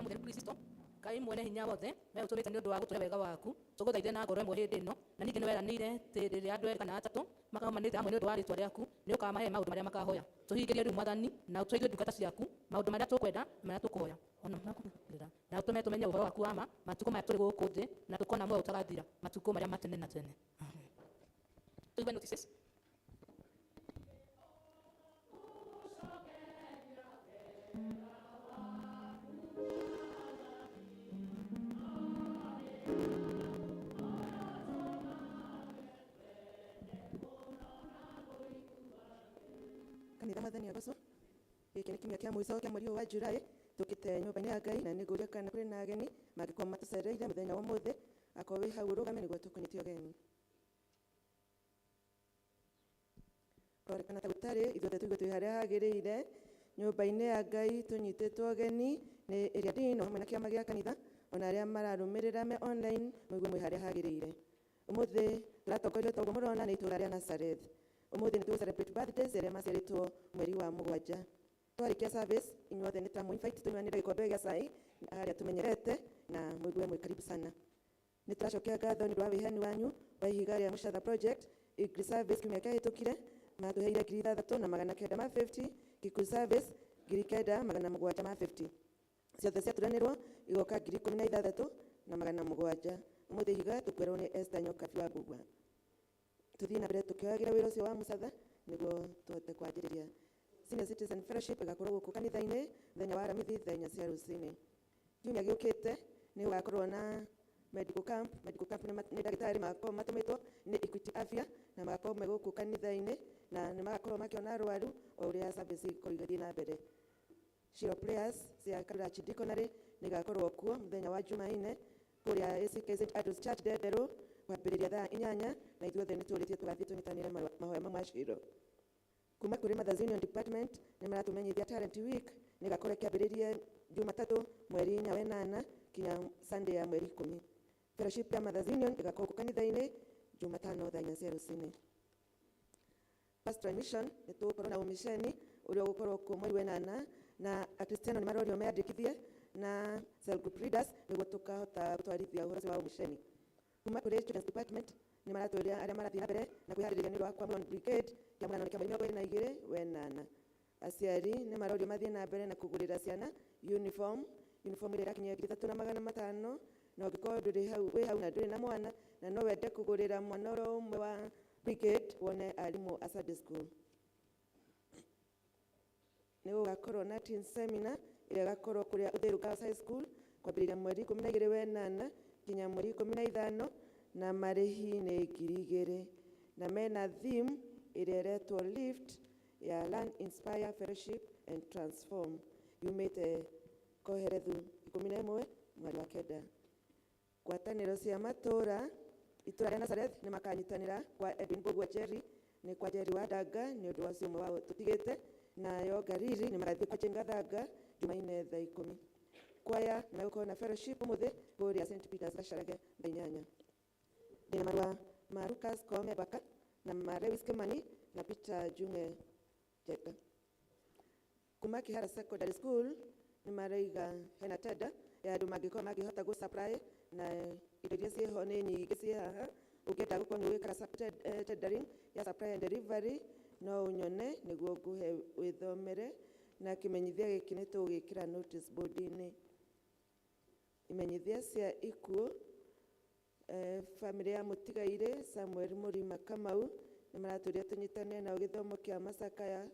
Mungu Kristo Ngai mwene hinya wothe we ũtũmĩte nĩ ũndũ wa gũtũhe wega waku tũgũthaithe na ngoro ĩmwe hĩndĩ ĩno na ningĩ nĩ weranĩire atĩ rĩrĩa andũ erĩ kana atatũ makagomanĩte hamwe nĩ ũndũ wa rĩtwa rĩaku nĩ ũkamahe maũndũ marĩa makahoya tũhingĩrie rĩu Mwathani na ũtũhe ndungata ciaku maũndũ marĩa tũkwenda na marĩa tũkũhoya ona makũrĩra na ũtũme tũmenye ũhoro waku wa ma matukũ maya tũrĩ gũkũ thĩ na tũkona muoyo ũtagathira matukũ marĩa ma tene na tene. Tũigue notices. Kanitha Mwathani agocwo. Gĩkĩ nĩ kiumia kĩa mũico kĩa mweri ũyũ wa July tũkĩte nyũmba-inĩ ya Ngai na nĩngũria kana kũrĩ na ageni mangĩkorwo matũcereire mũthenya wa ũmũthĩ akorwo wĩ hau ũrũgame nĩguo tũkũnyite ũgeni. Kũronekana ta gũtarĩ, ithuothe tũigue twĩ harĩa hagĩrĩire nyũmba-inĩ ya Ngai tũnyitĩtwo ũgeni nĩ ĩrĩa ndino hamwe na kĩama gĩa kanitha ona arĩa mararũmĩrĩra me online mũigue mwĩ harĩa hagĩrĩire. Ũmũthĩ tũratongorio ta ũguo mũrona nĩ itũũra rĩa Nazareth. Ũmũthĩ nĩ tũgũ celebrate birthdays arĩa maciarĩtwo mweri wa mũgwanja. Twarĩkia service inyuothe nĩ ta mũ invite tũnyuanĩre gĩkombe gĩa cai harĩa tũmenyerete na mũigue mwĩ karibu sana. Nĩ tũracokia ngatho nĩ ũndũ wa wĩheani wanyu wa ihiga rĩa Mũcatha project Igri service kiumia kĩahĩtũkire matũheire 6,950, Kikuyu service 9,750. Ciothe ciaturanĩrwo igoka 16,700. Ũmũthĩ ihiga tũkwerwo nĩ Esther Nyokabi wa Mbugua. Tuthiĩ na mbere tũkĩoyagĩra wĩra ũcio wa Mũcatha nĩguo tũhote kwanjĩrĩria. Senior Citizen Fellowship ĩgakorwo gũkũ kanitha-inĩ mũthenya wa Aramithi thaa inya cia rũcinĩ. Kiumia gĩũkĩte nĩ gũgakorwo na medical camp. Medical camp nĩ ndagĩtarĩ magakorwo matũmĩtwo nĩ Equity Afya na magakorwo me gũkũ kanitha-inĩ na nĩ magakorwo makĩona arwaru o ũrĩa service ĩgũkorwo ĩgĩthiĩ na mbere. Shiro Prayers cia Karura Archdeaconry nĩ igakorwo kuo mũthenya wa Jumaine kũrĩa ACK St Andrews Church Ndenderũ kwambĩrĩria thaa inyanya na ithuothe nĩ tũrĩtie tũgathiĩ tũnyitanĩre mahoya mamwe ma Shiro. Kuma kũrĩ Mothers Union Department nĩ maratũmenyithia Talent Week nĩ ĩgakorwo ĩkĩambĩrĩria Jumatatũ mweri inya wa ĩnana kinya Sunday ya mweri ikũmi. Fellowship ya Mothers Union ĩgakorwo gũkũ kanitha-inĩ Jumatano thaa inya cia rũcinĩ. Pastoral Mission nĩ tũgũkorwo na ũmiceni ũrĩa ũgũkorwo kuo mweri wa ĩnana na Akristiano nĩ marorio meyandĩkithie na cell group leaders nĩguo tũkahota gũtwarithia ũhoro ũcio wa ũmiceni. Kuma kũrĩ Children's Department nĩ maratũria arĩa marathiĩ na mbere na kwĩharĩrĩria nĩ ũndũ wa Kwamũrwo Brigade kĩa mũgano kĩa mweri 22 wa ĩnana. Aciari nĩ marorio mathiĩ na mbere na kũgũrĩra ciana uniform ĩrĩa ĩrakinyia 3,500 na ũngĩkorwo ndũrĩ hau wĩ hau na ndũrĩ na mwana na no wende kũgũrĩra mwana oro ũmwe wa brigade wone arimũ a Sunday school. Nĩ gũgakorwo na teen seminar ĩrĩa ĩgakorwo kũrĩa Uthiru Girls High School kwambĩrĩria mweri 12 wa ĩnana kinya mweri 15 na marĩhi nĩ 2,000 na mena theme ĩrĩa ĩretwo Lift ya Learn, Inspire, Fellowship and Transform yumĩte Koherethu 11 mweri wa kenda. Ngwatanĩro cia matũũra itũũra rĩa Nazareth nĩ makanyitanĩra kwa Edwin Mbugua Jerry nĩ kwa Jerry wa Ndanga nĩ ũndũ wa ũcio ũmwe wao tũtigĩte nayo Ngariri nĩ magathiĩ kwa Jenga Thanga Jumaine thaa ikũmi. Kwaya nĩ megũkorwo na fellowship ũmũthĩ kũrĩa St Peters Gacharage thaa inyanya. Ndĩna marũa ma Lucas Koome Baka na ma Lewis Kimani na Peter Junge Njenga. Kuma Kihara Secondary School nĩ maraiga hena tenda ya andũ mangĩkorwo mangĩhota gũ supply na indo iria ciĩho nĩ nyingĩ ciĩ haha. Ũngĩenda gũkorwo nĩ wĩkaga tendering ya supply and delivery no ũnyone nĩguo ngũhe wĩthomere na kĩmenyithia gĩkĩ nĩ tũgũgĩkĩra notice board-inĩ. Imenyithia cia ikuũ bamĩrĩ ya mũtigairĩ Samuel Mũrima Kamau nĩ maratũria tũnyitanĩre nao gĩthomo kĩa macakaya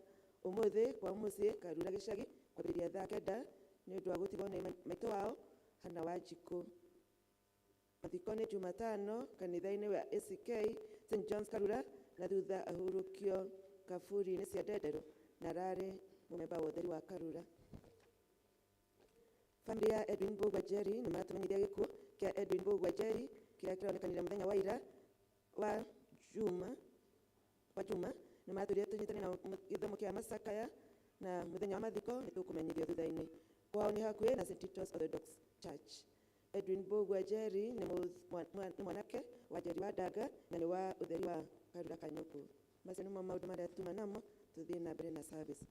ũmũthĩ kwa mũciĩ Karura gĩcagi kwambĩrĩria thaa kenda nĩ ũndũ wa gũtigwo nĩ maitũ wao Hana Wanjikũ. Mathiko nĩ Jumatano kanitha-inĩ wa ACK St John's Karura na thutha ahurũkio kaburi-inĩ cia Ndenderũ na ararĩ mũmemba wa ũtheri wa Karura. Bamĩrĩ ya Edwin Mbugua Njeri nĩ maratũmenyithia gĩkuũ kĩa Edwin Mbugua Njeri kĩrĩa kĩronekanire mũthenya wa ira wa Juma nĩ maratũria tũnyitane na gĩthomo kĩa macakaya na mũthenya wa mathiko nĩ tũkũmenyithio thutha-inĩ. Kwao nĩ hakuhĩ na St Titus Orthodox Church. Edwin Mbugua Njeri nĩ mwanake wa Njeri wa Ndanga na nĩ wa ũtheri wa Karura Kanyuku. Macio nĩmo maũndũ marĩa tuma namo, tũthiĩ na mbere na service.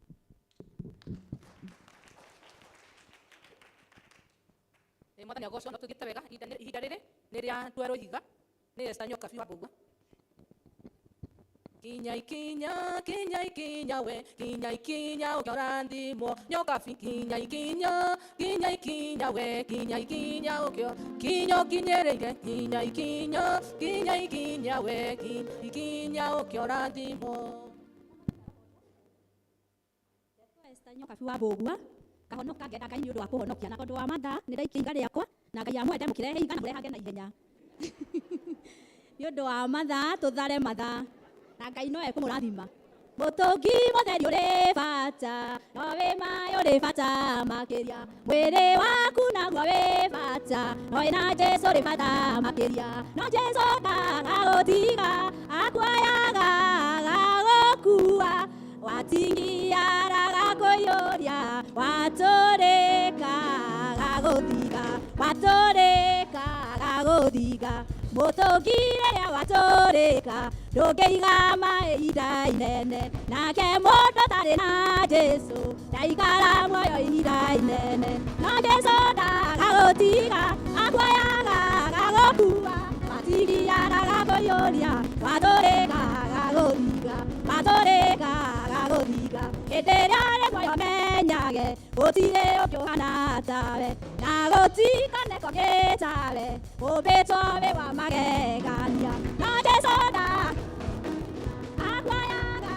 Mwathani agocwo no tũgĩte wega ihinda rĩrĩ nĩ rĩa twerwo ihiga nĩ Esther Nyokabi wa Mbugua. Kinya ikinya, kinya ikinya we, kinya ikinya ũkĩorathimwo Nyokabi, kinya ikinya, kinya ikinya we, kinya ikinya ũkĩo, kinya ũkinyĩrĩire, kinya ikinya, kinya ikinya we, kinya ikinya ũkĩorathimwo. Esther Nyokabi wa Mbugua kahonoka ngenda Ngai nĩ ũndũ wa kũhonokia na tondũ wa mathaa nĩ ndaikia ihiga rĩakwa na Ngai amwende mũkĩrehe ihiga na mũrehage na ihenya nĩ ũndũ wa mathaa tũthare mathaa na Ngai no ekũmũrathima. Mũtũngi mũtheri ũrĩ bata no wĩ maĩ ũrĩ bata makĩria mwĩrĩ waku naguo wĩ bata no wĩna Jesũ ũrĩ bata makĩria no Jesũ ndagagũtiga akuoyaga agagũkua watingiara agakũiyũria watũrĩka agagũthiga watũrĩka agagũthiga mũtũngi rĩrĩa watũrĩka ndũngĩiga maĩ ihinda inene nake mũndũ tarĩ na Jesũ ndaikara muoyo ihinda inene no Jesũ ndagagũtiga akuoyaga agagũkua watingiara agakũiyũria watũrĩka agagũthiga watũrĩka agagũthiga hĩndĩ ĩrĩa rĩ muoyo menyage gũtirĩ ũngĩ ũhana tawe na gũtikoneka ũngĩ tawe ũmbĩtwo wĩ wa magegania no Jesũ nda akuoyaga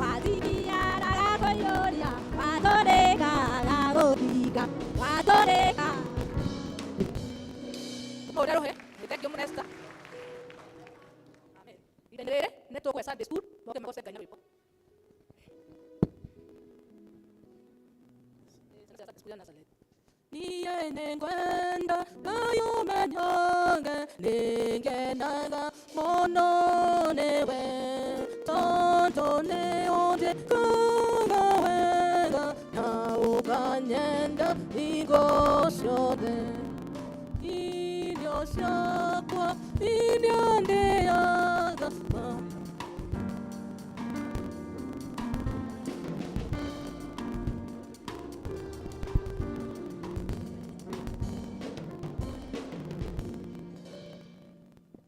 watingiara agakũiyũria watũrĩka agagũthiga watũrĩka. Tũmũhũre rũhĩ, nĩ thengiũ mũno Esther. Amen. Ihinda-inĩ rĩrĩ nĩ tũkũhe Sunday school moke magoce Ngai na rwĩmbo. Niĩ nĩngwenda Ngai ũmenyage nĩngenaga mũno nĩwe tondũ nĩũnjĩkaga wega na ũkanyenda hingo ciothe. Irio ciakwa iria ndĩaga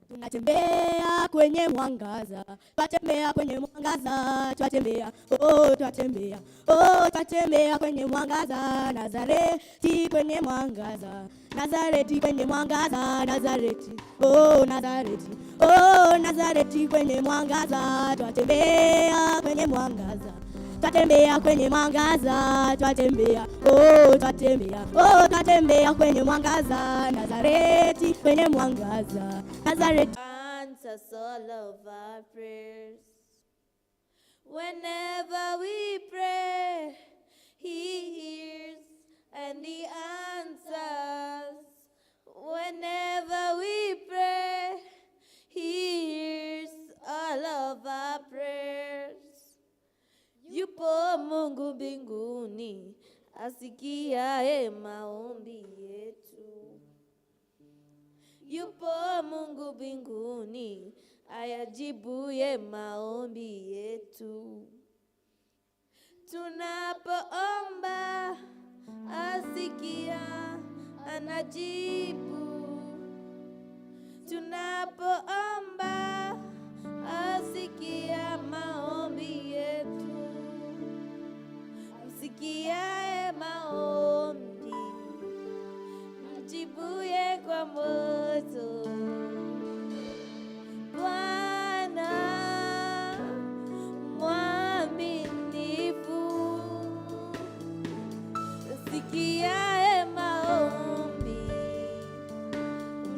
Tunatembea kwenye mwangaza, twatembea kwenye mwangaza, twatembea, oh twatembea, oh twatembea kwenye mwangaza, Nazareti kwenye mwangaza, Nazareti kwenye mwangaza, Nazareti, oh Nazareti, oh Nazareti kwenye mwangaza, twatembea kwenye mwangaza. Twatembea kwenye mwangaza, twatembea, oh twatembea, oh twatembea kwenye mwangaza, Nazareti kwenye mwangaza, Nazareti. Answers all of our prayers. Whenever we pray, He hears and He answers. Whenever we pray, He hears all of our prayers. Yupo Mungu mbinguni asikiaye maombi yetu. Yupo Mungu mbinguni ayajibuye maombi yetu. Tunapoomba asikia, anajibu. Tunapoomba asikia maombi yetu. Msikiaye maombi, mjibuye kwa moto. Bwana mwaminifu, msikiaye maombi,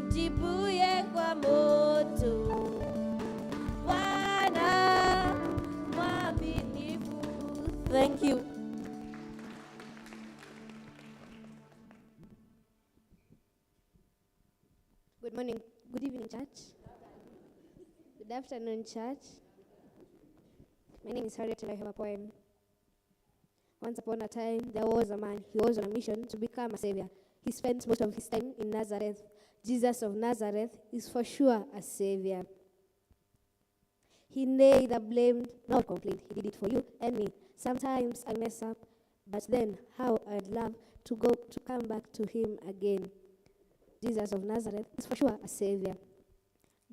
mjibuye kwa moto. Bwana mwaminifu. Thank you. Good morning, good evening, church. Good afternoon, church. My name is Harriet and I have a poem. Once upon a time, there was a man. He was on a mission to become a savior. He spent most of his time in Nazareth. Jesus of Nazareth is for sure a savior. He neither blamed nor complained. He did it for you and me. Sometimes I mess up, but then how I'd love to go to come back to him again. Jesus of Nazareth is for sure a savior.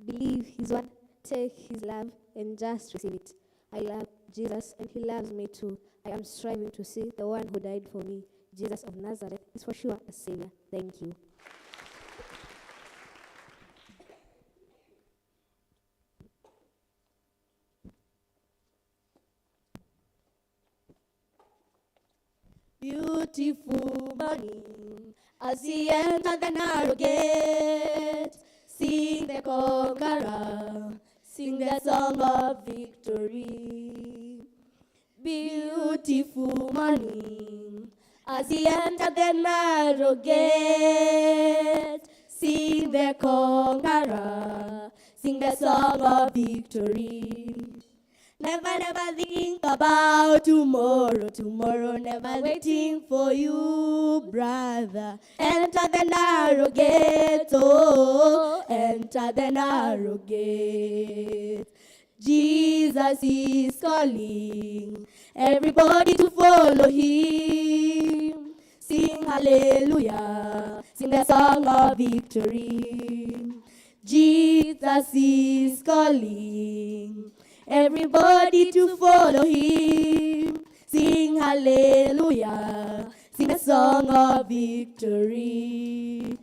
Believe his word, take his love, and just receive it. I love Jesus and he loves me too. I am striving to see the one who died for me. Jesus of Nazareth is for sure a savior. Thank you. Beautiful morning as he entered the narrow gate. Sing the conqueror, sing the song of victory. Beautiful morning as he entered the narrow gate. Sing the conqueror, sing the song of victory. Never, never think about tomorrow. Tomorrow never waiting for you, brother. Enter the narrow gate, oh, enter the narrow gate. Jesus is calling everybody to follow him. Sing hallelujah, sing the song of victory. Jesus is calling everybody to follow him. Sing hallelujah, sing the song of victory.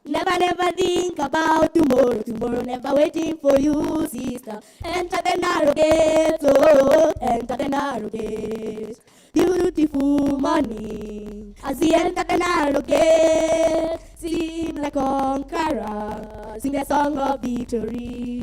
Never, never think about tomorrow. Tomorrow never waiting for you, sister. Enter the narrow gate, oh, enter the narrow gate. Beautiful morning, as he entered the narrow gate. Sing the conqueror, sing the song of victory.